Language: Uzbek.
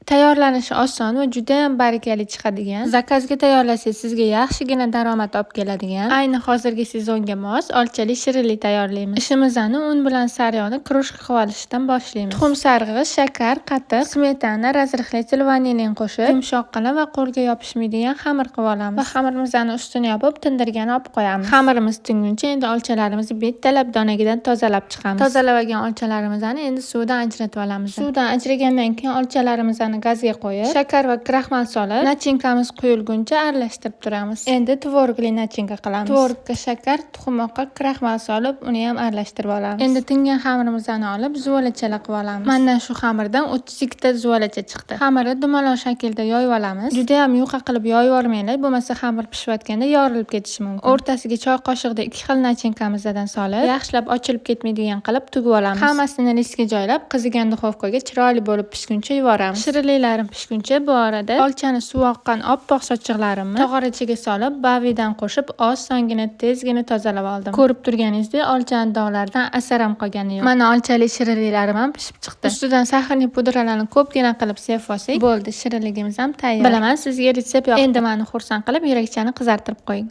Tayyorlanishi oson va judayam barakali chiqadigan, zakazga tayyorlasangiz sizga yaxshigina daromad olib keladigan, ayni hozirgi sezonga mos olchali shirinlik tayyorlaymiz. Ishimizni un bilan sariyog'ni крошка qilib olishdan boshlaymiz. Tuxum sarig'i, shakar, qatiq, smetana, разрыхлитель, vanilin qo'shib, yumshoqqina va qo'lga yopishmaydigan xamir qilib olamiz. Va xamirimizni ustini yopib, tindirgani olib qo'yamiz. Xamirimiz tinguncha endi olchalarimizni bittalab donagidan tozalab chiqamiz. Tozalab olgan olchalarimizni endi suvdan ajratib olamiz. Suvdan ajragandan keyin olchalarimizni gazga qo'yib, shakar va kraxmal solib, начинка miz quyilguncha aralashtirib turamiz. Endi tvorogli начинка qilamiz. Tvorogga shakar, tuxum oqi, kraxmal solib, uni ham aralashtirib olamiz. Endi tingan xamirimizni olib, zuvalachalar qilib olamiz. Mendan shu xamirdan 32 ta zuvalacha chiqdi. Xamirni dumaloq shaklda yoyib olamiz. Juda ham yuqa qilib yoyib yubormanglar, bo'lmasa xamir pishayotganda yorilib ketishi mumkin. O'rtasiga choy qoshig'ida 2 xil начинка mizdan solib, yaxshilab ochilib ketmaydigan qilib tugib olamiz. Hammasini listga joylab, qizigan duxovkaga chiroyli bo'lib pishguncha yuboramiz. Shirinliklarim pishguncha bu orada olchani suv oqqan oppoq sochiqlarimni tog'orachaga solib, bavidan qo'shib, osongina, tezgina tozalab oldim. Ko'rib turganingizdek, olchani dog'laridan asar ham qolgani yo'q. Mana olchali shirinliklarim ham pishib chiqdi. Ustidan сахарный pudralarni ko'pgina qilib sepib olsak, bo'ldi, shirinligimiz ham tayyor. Bilaman, sizga retsept yoqdi. Endi meni xursand qilib, yurakchani qizartirib qo'ying.